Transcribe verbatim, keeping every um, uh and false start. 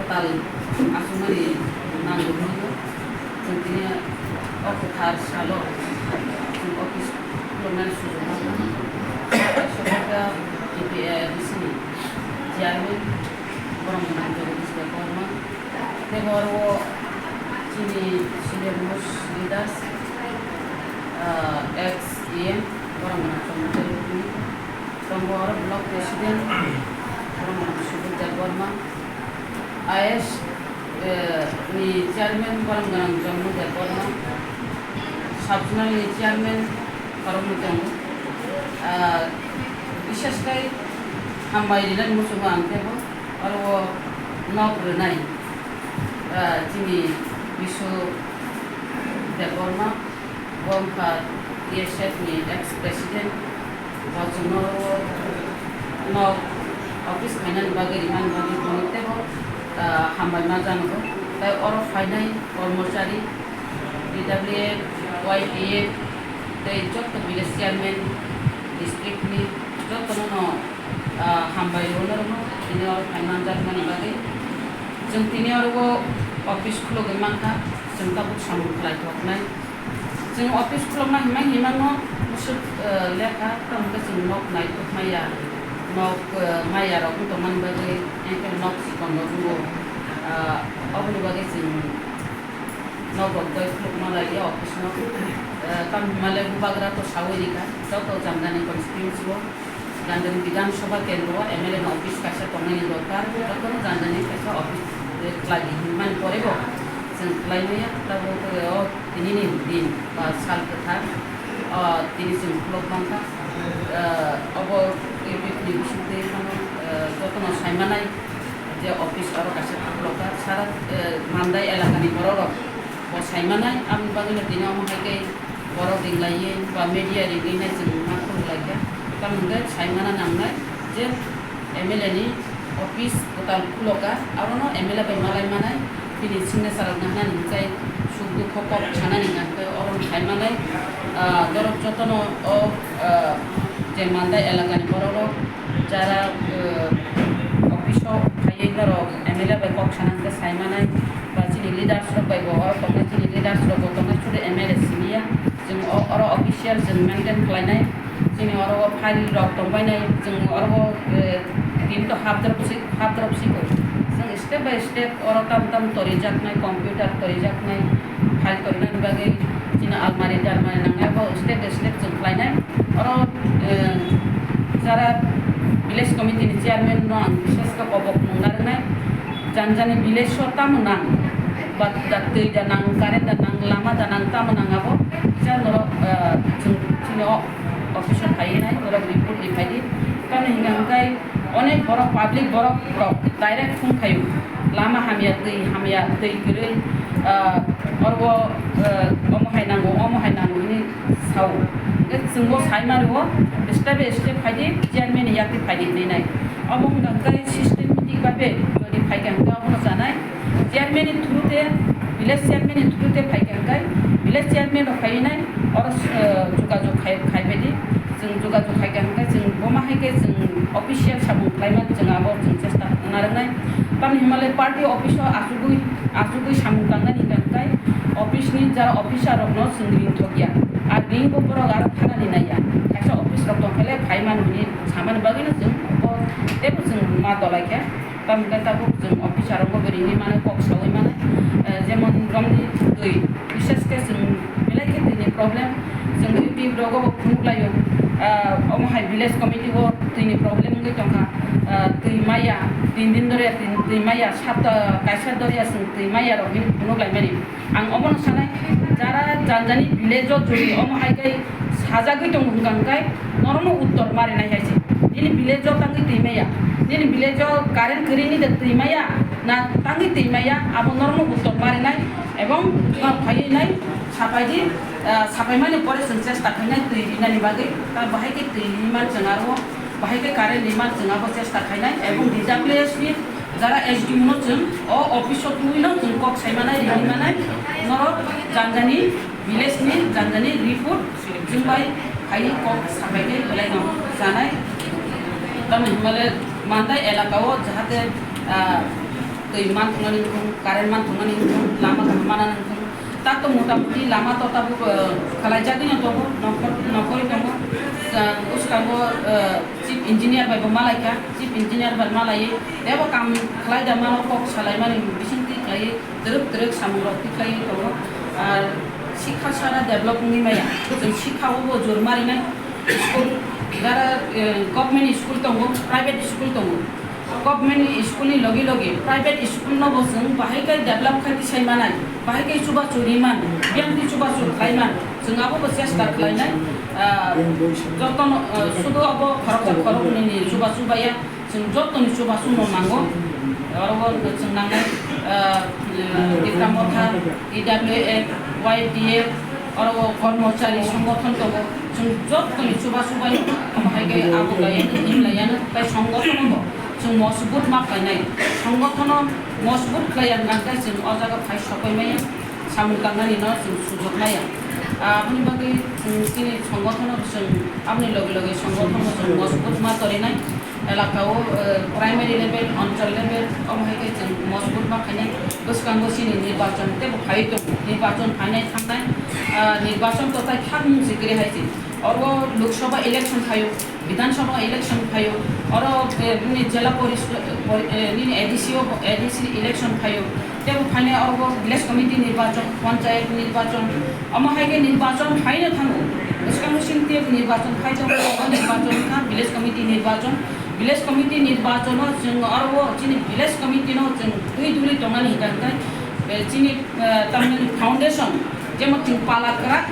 Tal achukmani nango hwnwi chwng tini o kwthar salo chwng office khulumnani sujuk mankha. Sokorka A P A D C ni chairman borok mwnang Jagadish Debbarma tei bo aro chini senior most leaders, ah, ex E M borok mwnang Chondro Debbarma. Tongo oro block president, borok mwnang Subodh Debbarma, I S, eh, ni chairman, borok mwnang Jonmo Debbarma, sub zonal ni chairman, borok mwnang, ah, bishesh khe hambai rinani muchungo ang khe bo oro o nok rwnai, ah, chini Bishu Debbarma. Bo wngkha T S F ni ex president, bo chwngno o nok office khainani bagwi, rimani bagwi tongwi teibo, ah, hambai ma janogo. Tei oro phainai kormochari, P W F, Y P F tei joto village chairman, district ni jotono no, ah, hambai rwno rwno tini oro phai manjakmani bagwi. Chwng tini oro o office khulogwi mankha, chwng tabuk samung khlai thoknai. Chwng office khulokna himai himano bwswk, eh, lekha, tamo khe chwng nok naitok maya, nok, eh, maya rok wng tongmani bagwi, engkhe nok chikon rok wngo. Ah, oboni bagwi chwng nok rok bai khulokma lai ya office no. Eh, tamo himale bubagra to sawi rikha, joto Jamdani constituency o. Jandani Bidhan Sabha Kendro o M L A ni office kaisa tongnani dorkar, jotono jandani kaisa office khlai di hinmani pore bo chwng khlai maya, tabuk o tini ni din ba sal kwthar, o tini chwng khulok mankha, o, obo U P F ni bisingtwi phano, o, jotono saimanai je office oro kaisa khulokha, sara, o, Mandai elakani borok rok bo saimanai, aboni bagwino tini omo hai khe borok ringlaiwi ba media ringwi nai chwng ma khuluk laikha. Tamo hwnkhe saimana nangnai je M L A ni office kwtal khulokha, arono M L A bai malai manai bini signature rok nahnani hwnkhai suk dukho kok sanani hwnka hwnkhe oro saimanai, ah, borok jotono o, ah, je Mandai elakani borok rok jara, ah, office o phaiwi norok M L A bai kok sana hwnkhe saimanai ba chini leaders rok bai bo oro tongnai, chini leaders rok bo tongnai, sudu M L A simi ya. Chwng o-, oro official chwng maintain khlainai. Chini oro o file rok tongbainai. Chwng oro o, eh, tini to hapdrop si, hapdrop si bo. Chwng step by step oro tam tam torijaknai, computer torijaknai, file torinani bagwi chini almari talmari nangnai, bo step by step chwng khlainai. Oro, eh, jara village committee ni chairman no ang bises khe kobok mung narwknai. Jani jani village o tamo nang, ba da twi da nang, current da nang, lama da nang, tamo nang abo. Kisa norok, ah, chwng chini o office o phaiwi nai, norok report ri phaidi. Tamni hwnka hwnkhe onek borok, public borok rok direct phone khaio. Lama hamya, twi hamya, twi kwrwi, ah, oro, ah, omo hai nango, omo hai nango hwnwi sao. Hwnkhe chwngbo saimani o step by step phaidi, chairman ni yakti phaidi hinwi nai. Omo wngkha hwnkhe systematic babe jodi phaikha hwnkhe obono chanai. Chairman ni through te, village chairman ni through te phaikha hwnkhe village chairman rok phaiwi nai, oro, eh, jogajog khai, khai baidi. Chwng jogajog khaikha hwnkhe chwng bo ma hai khe chwng official samung khlaimani chwng abo chwng chesta narwknai. Tamni hwnmale party office o achugwi, achugwi samung tangnani hwnkhe office ni jara officer rokno chwng ringthokya. Ar ringbo borok aro thanani naiya. Kaisa office rok tongkhe le phaimani hwnwi samani bagwino chwng bo teibo chwng ma dolaikha. Tamni hwnkhe tabuk chwng officer rokbo bo ringwi mano, kok saui mano. Eh, jemon romni twi, bises khe chwng belai khe twini problem. Chwng YouTube rogo bo phunuk laio. Ah, omo hai village committee o twini problem wngwi tongkha. Ah, twi maya, tin din doriya twi, twi maya, sapta kaisa doriya chwng twi maya rok hinwi phunuk laimani. Ang obono sanai, jara jani jani village o jodi omo hai khe sajagwi tongo hwnka hwnkhe norokno uttor marinai hai se. Nini village o tangwi twi maya, nini village o current kwrwini de twi maya, na tangwi twi maya, abo norokno uttor marinai ebong norok phaiwi nai sapaidi, ah, sapaimani pore chwng chesta khainai twi rinani bagwi. Ta bahai khe twi rinman chwng aro Bahai khe current ni man chwng abo chesta khainai, ebong D W S ni jara S D O no chwng o office o twiwi no chwng kok sai manai, rini manai, norok jani jani village ni jani jani report chwng bai phaiwi kok sapai khe belai no chanai. Tamni hwnmale Mandai elaka o jahate, ah, Twi man thwngnani wngkha, current man thwngnani wngkha, lama kaham manani wngkha. Tak to motamuti lama to tabuk, eh, khlaijagwino tongo, nongkhor, nongkhorwi tongo. Jang bwskango, eh, chief engineer bai bo malaikha, chief engineer bai malaiwi teibo kam khlai da mano kok salaimani bisingtwi khlaiwi twrwk twrwk samungrok tikhlaiwi tongo. Ar sikha sara develop wngwi maya, chwng sikha o bo jor marinai. School, jara, eh, government school tongo, private school tongo. Government school ni logi logi private school no bo chwng bahai khe develop khai tisai manai, bahai khe chubachu ri man, biyang twi chubachu khlai man, chwng abo bo chesta khlai nai. Ah, joto no, ah, sudu abo khoroksa khoroknwi ni chubachu baya, chwng joto ni chubachu no nango. Oro bo chwng nangnai, ah, Tipra Motha, T W F, Y T F, oro bo kormochari songgothon tongo. Chwng jottoni chubachu bai, omo hai khe abo bai himlaiya no, tai songgothon bo chwng mosbut ma khlainai. Songgothon mosbut khlaiya hwnkhe chwng o jaga phai sokoi maya, samung tangnani no chwng sujok maya. Aboni bagwi chwng chini songgothon chwng aboni logi logi songgothon bo chwng mosbut ma torinai. Elaka o, eh, primary level, anchal level, omo hai khe chwng mosbut ma khainai. Bwskango chini nirbachon teibo phai tongo. Nirbachon phainai thangnai, ah, nirbachon to tai khakmung se kwrwi hai se. Oro Lok Sabha election phaio, Bidhan Sabha election phaio, oro, eh, nini jela poris-, pori-, eh, nini A D C o, A D C election phaio. Teibo phainai oro village committee nirbachon, panchayat nirbachon, omo hai khe nirbachon phaino thango. Bwskango chini teibo nirbachon phai tongo, o nirbachon wngkha village committee nirbachon. Village committee nirbachon o chwng oro o chini village committee no chwng twi duli tongnani hwnkha hwnkhe, eh, chini, eh, tamni foundation, jemon chwng pala kwrak